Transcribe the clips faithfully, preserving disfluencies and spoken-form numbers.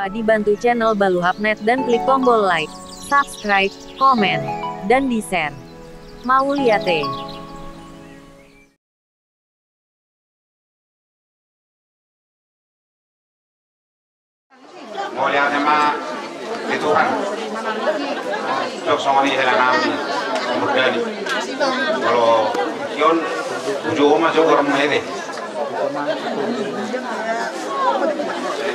Dibantu channel Baluhap Net dan klik tombol like, subscribe, komen, dan di-share. Mauliate. Mauliate ma di Tuhan. Jok songon i hela nami murdani. Molo hian, uju oma jogor mede.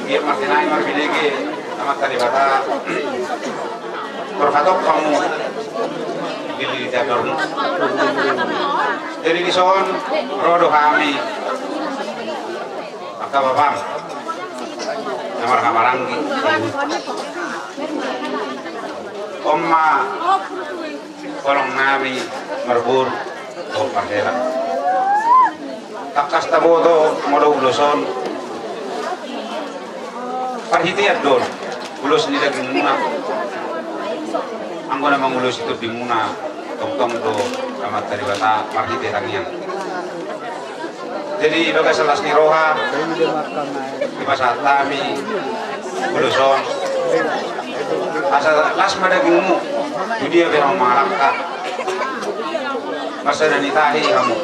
Dia martinai marbinege, Amanta Debata. Berhatok kamu di lidah dormu. Jadi dison ro do hami. Angka bapam, na marhahamaranggi. Oma, holong nami marboru dohot marhela. Tangkas taboto molo ulos on parhitean do ulos ni dagingmuna. Anggo na mangulosi tondimuna tongtong do Amanta Debata marhite tangiang. Jadi di bagasan las ni roha, dipasahat hami ulos on asa las ma dagingmu tu dia pe hamu mangalangka. Marsada ni tahi hamu.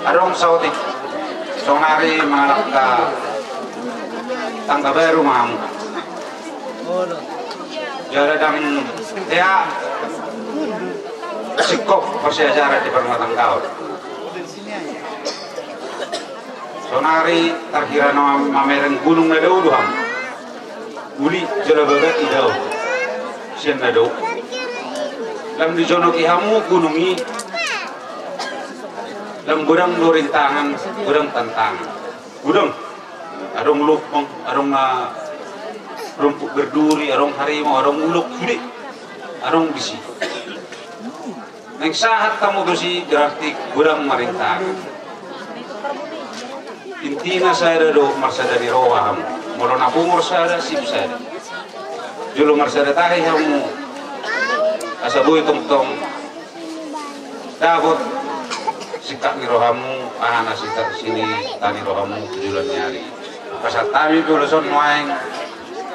Adong saotik, sonari mangalangka tangga baru ma hamu. Jala dang hea singkop parsiajaran di parrumatanggaon. Sonari tarhira na mamereng gunung na dao do hamu. Uli jala bagas i dao sian na dao. Lam dijonoki hamu gunung i, lam godang do rintangan, godang tantangan. Godang. Adong lumpang, adong na rumput berduri, adong harimau, adong ulok, sude. Adong disi. Naeng sahat hamu tusi, berarti godang ma rintangan. Intina sada do, marsada ni roha hamu. Molo na pungu sada, sip sada. Jolo marsada tahi hamu. Asa boi tongtong dapot singkat ni rohamu, aha na sita-, sinita ni rohamu tu joloan ni ari. Pasahat hami pe ulos on nuaeng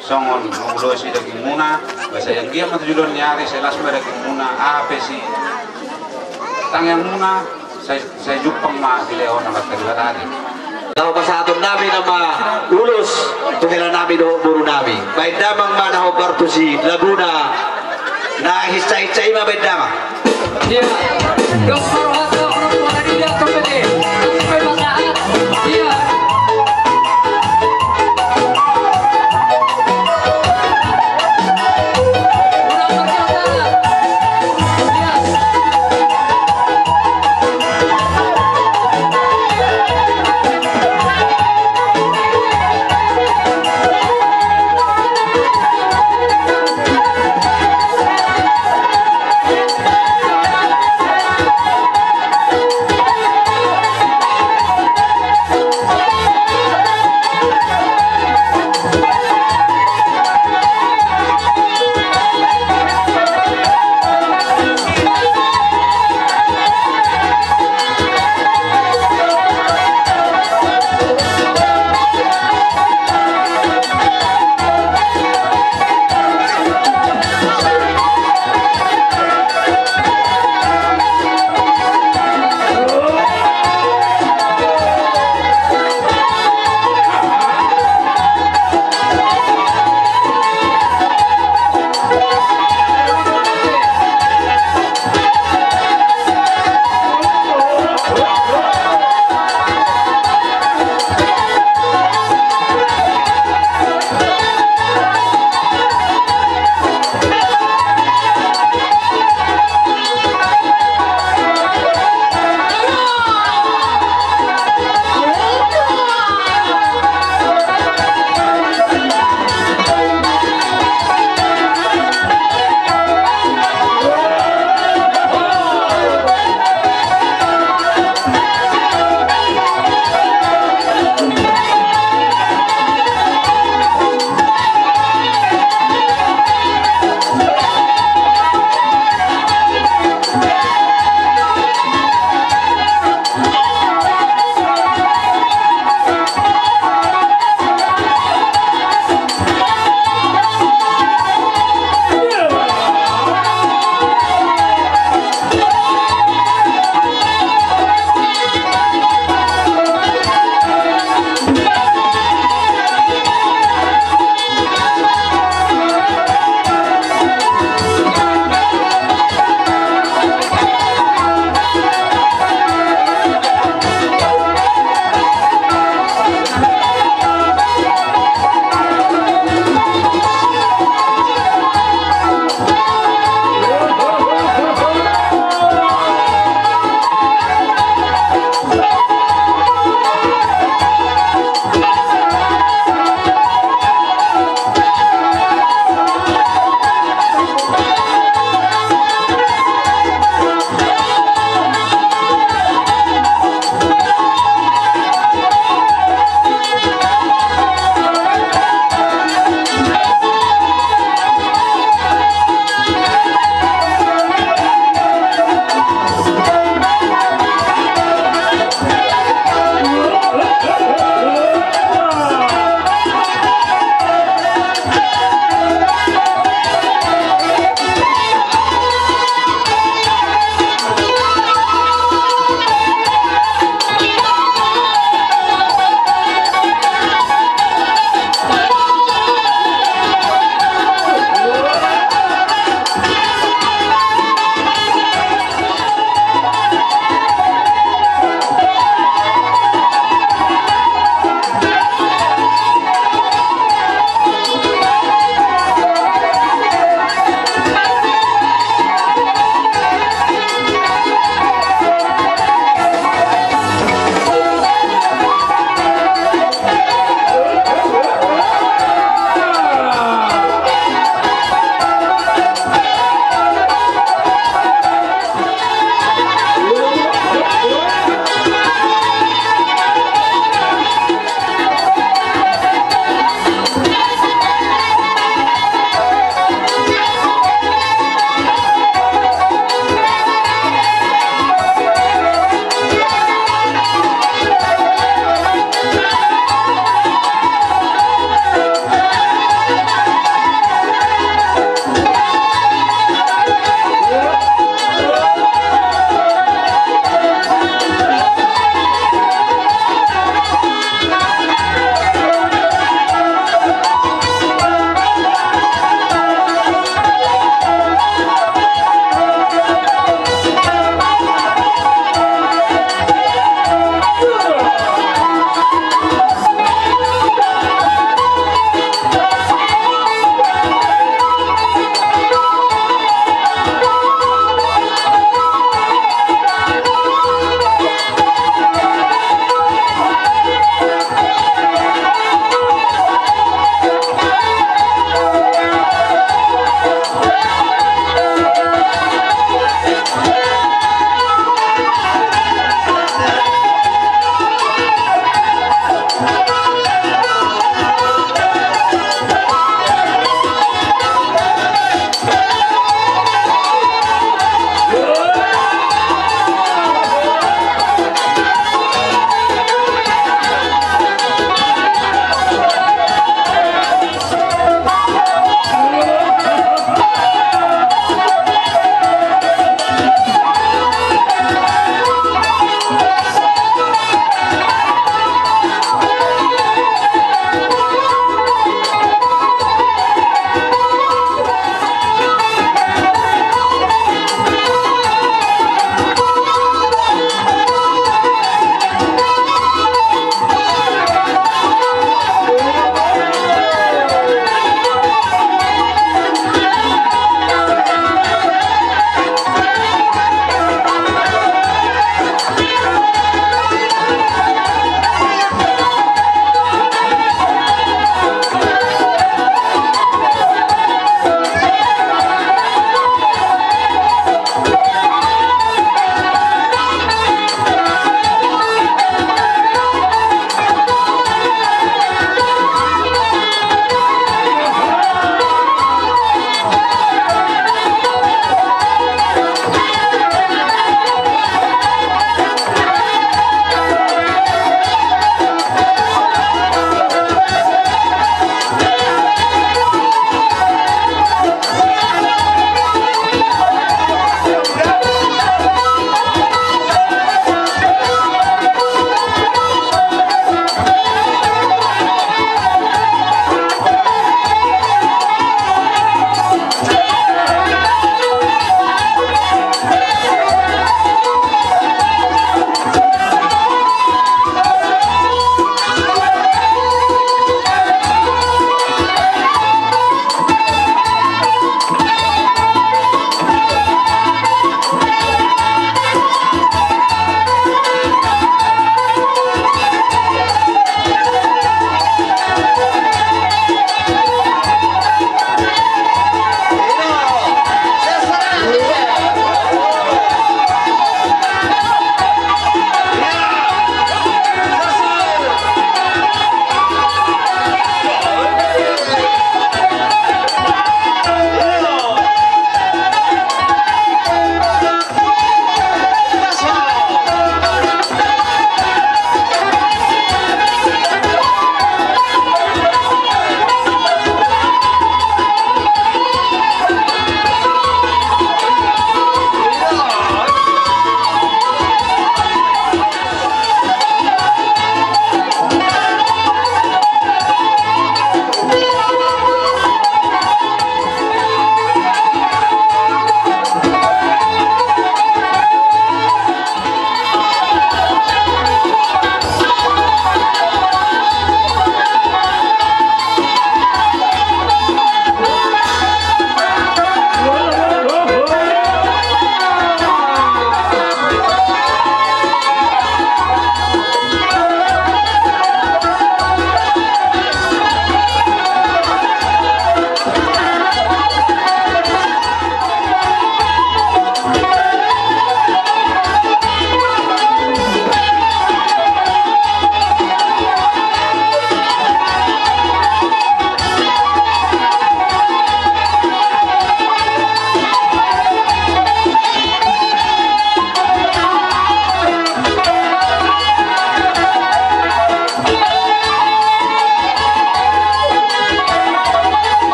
songon mangulosi dagingmuna, asa anggiat ma tu joloan ni ari sai las ma dagingmuna, aha pe sitangiangmuna, sai, sai jumpang ma dilehon Amanta Debata. Laho pasahaton nami nama ulos tu hela nami dohot boru nami. Baen damang ma na hombar tusi laguna na hinsa-hinsa i ma, baen damang. Iya. Doktor Hatta, orang tua dia, doktor P T. Iya.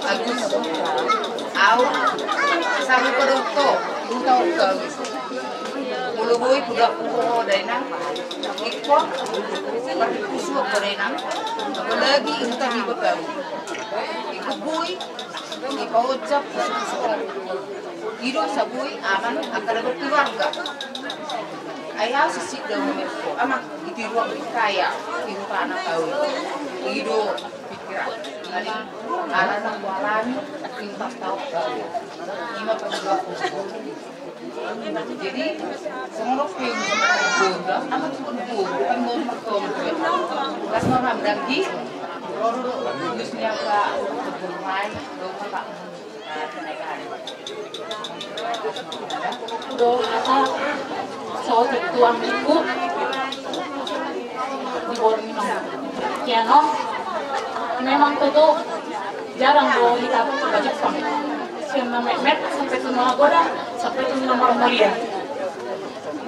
Agus, au sarupa do ho, huta ho. Molo boi huda ho dainang, ingkon marhusu ho dainang, apalagi huta ni bapam. Ingkon boi dipaojak husu-husu ho. I do saboi aman angka na berkeluarga. Ai au sisik do memang ho, amang, i tiruan ni kaya, tiruan anak au. I do pikiran. Ala na hualami, ingkon tau. Ima pembuat. Jadi songon pe, anak pun pun kan mau makan. Pas mau hamdang di, terus nyapa rumah, rumah. Do hata saotik tu anggikku di boru ni. Kian on, memang tutu jarang do hita bajak pang. Sian na metmet sampe tu na godang, sampe tu na marmulia.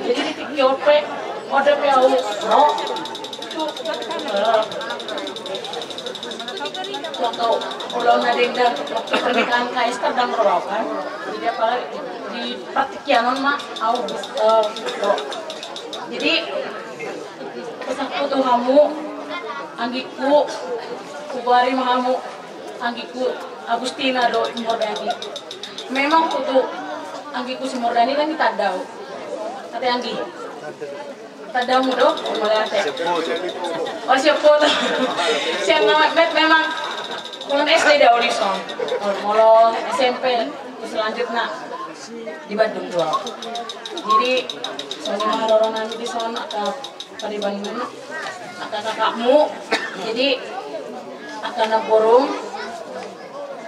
Jadi di tingki on pe, mode pe au ro. Waktu ulang na denggan, waktu pernikahan Kaisar dan Rokan. Jadi apalagi di partingkian on ma, au bis, eh, ro. Jadi pesanku tu hamu, anggikku, kubuari ma hamu, anggikku Agustina do Mordani. Memang tutu anggikku si Mordani kan ditandau. Ate anggi. Tandamu do, mauliate. Oh, siap foto. Siap nama, met memang. Molo S D di Audison. Molo S M P, selanjutna di Bandung do. Jadi, songon i ma haroro nami dison, angka pade Bandung, angka kakakmu. Jadi, angka na borum,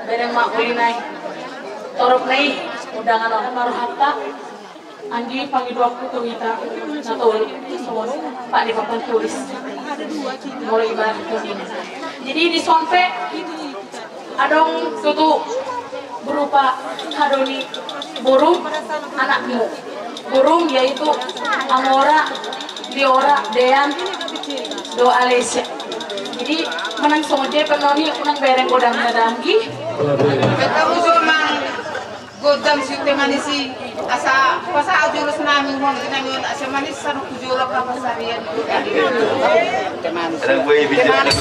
bereng ma uli nai. Torop nai, undangan on ma rohanta. Anggi, pangidoanku tu hita na tolu, songon pade papan tulis. Molo ibarat tu hita. Jadi dison pe adong tutu berupa hado ni borum, anakmu. Borum yaitu Amora, Liora, Dean, do Alesia. Jadi manang songon dia pe noni, unang bereng godang na danggi. Betul, Mang. Godang si Teh Manis i, asa pasahat jurus nami, uang nami on, asa manis, sanuk ku jolo ka pasarian. Teh Manis. Teh Manis.